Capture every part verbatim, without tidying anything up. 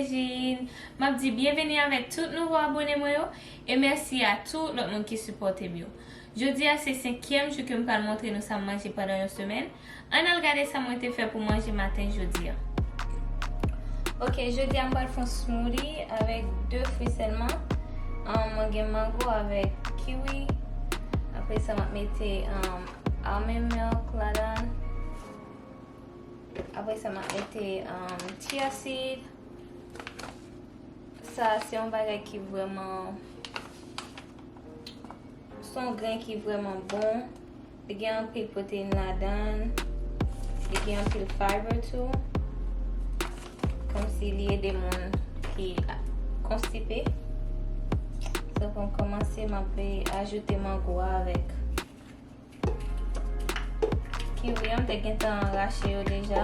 Jean. M ap di byenveni avèk tout nouvo abone mwen yo, e mèsi a tout lòt moun ki sipòte m yo. Jodi a se senkyèm jou ke m pral montre nou sa m manje pandan yon semèn. Ann al gade sa mwen te fè pou manje maten jodi a. Ok, jodi a m pral fè yon smoothie avèk de fwi sèlman. Ahn, mwen gen mango avèk kiwi. Apre sa, m ap mete, ahn, almond milk ladan. Apre sa, m ap mete, um, chia seed. Sa, se yon bagay ki vrèman, se yon grenn ki vrèman bon. Li gen anpil pwoteyin ladan. Li gen anpil fiber tou. Kòmsi li ede moun ki konstipe. So, pou m kòmanse, m ap ajoute mango a avèk kiwi an, m te gentan rache yo deja.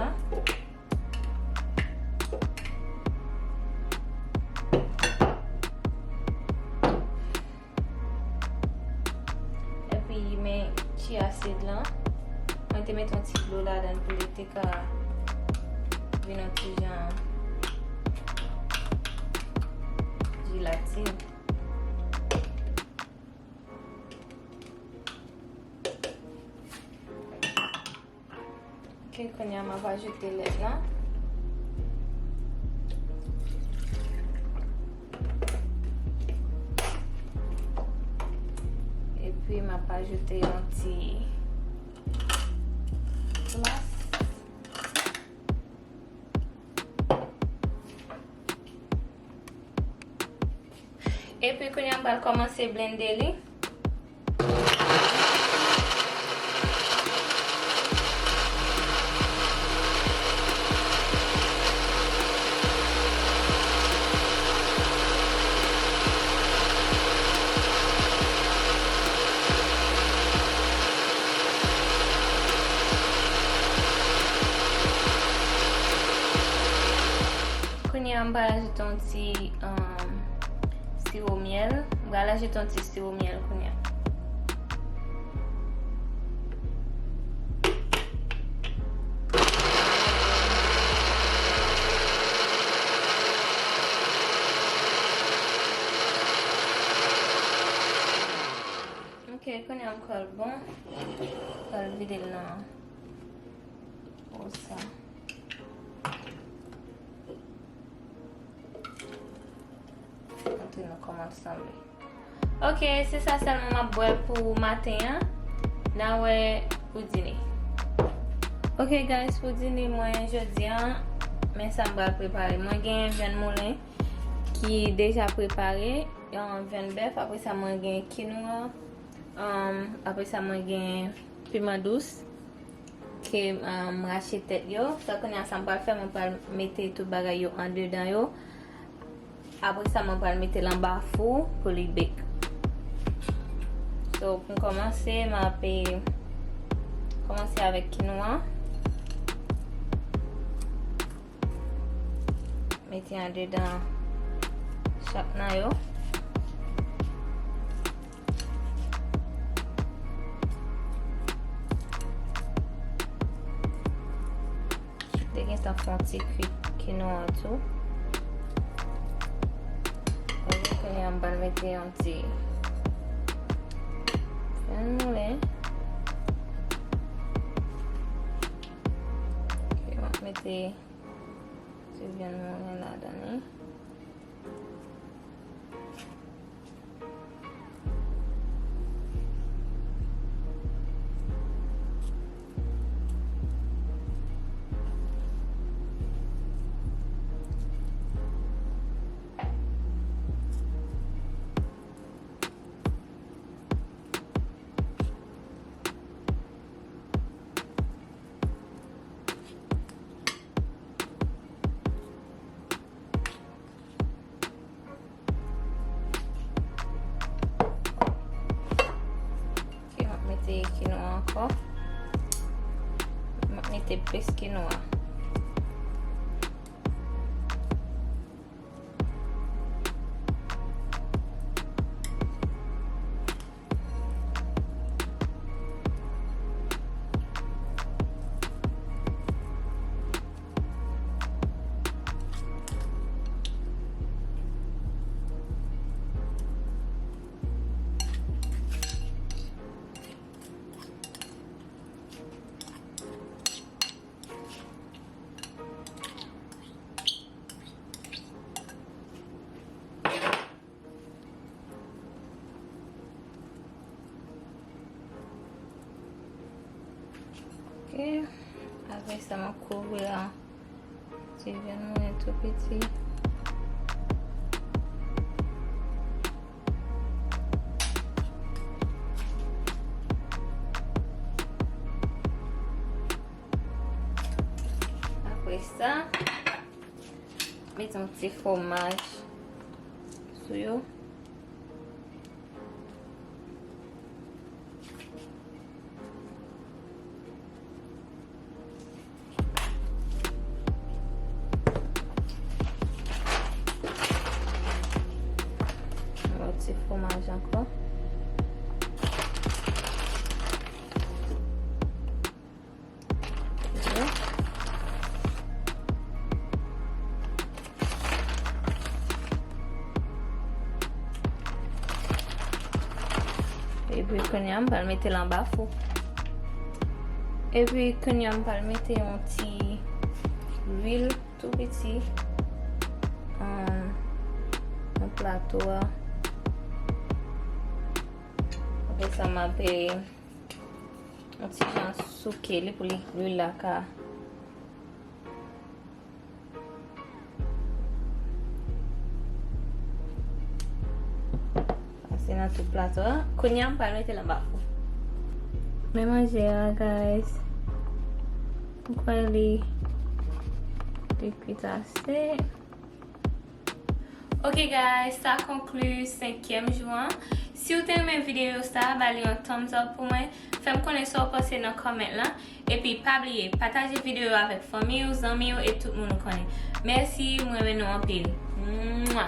Epi, men chia seed lan. Mwen te met yon ti dlo ladan l pou li te ka vin yon ti jan jelatin. Ok, kounye a m ap ajoute lèt lan. Epi m ap ajoute yon ti glas. Epi kounye a m pral kòmanse blende li. Kounye a, m pral ajoute yon ti, um, siwo myèl. M pral ajoute yon ti siwo myèl kounye a. Ok, kounye a m kwè l bon. M pral vide l nan bol sa. Montre nou kòman l sanble. Ok, se sa sèlman m ap bwè pou maten an. N a wè pou dine. Ok, guys, pou dine mwen jodi a, men sa m pral prepare. Mwen gen vyann moulen ki deja prepare, yon vyann bèf, apre sa mwen gen kinoa, um, apre sa mwen gen piman dous ke, um, m rache tèt yo. So, kounye a sa m pral fè, mwen pral mete tout bagay yo andedan yo. Apre sa, mwen pral mete l anba fou pou li bake. So, pou m kòmanse, m ap, eh, kòmanse avèk kinoa. Mete andedan chak nan yo. Te gentan fè yon ti kwit kinoa tou. Kounye a m pral mete yon ti vyann moulen. Ok, m ap mete ti vyann moulen ladan li. Ok, m ap mete kinoa ankò. M ap mete plis kinoa. Apre sa, mwen kouvri an ti vyann mwen tou piti. Apre sa, mete yon ti fwomaj sou yo. Yon ti fwomaj ankò. Epi kounye a, m pral mete l anba fou. Epi kounye a, m pral mete yon ti lwil tou piti, um, nan plato a. Apre sa, m ap, eh, yon ti jan souke li pou li, lwil la ka pase nan tout plato a. Kounye a, m pral mete l anba fou. Men manje a, guys. M kwè li, li kwit ase. Ok, guys, sa konkli senkyèm jou an. Si w te renmen videyo sa, ba li yon thumbs up pou mwen. Fè m konnen sa w panse nan comment lan. Epi pa bliye, pataje videyo avèk fanmi w, zanmi w e tout moun ou konnen. Mèsi, m renmen nou anpil. Mwa!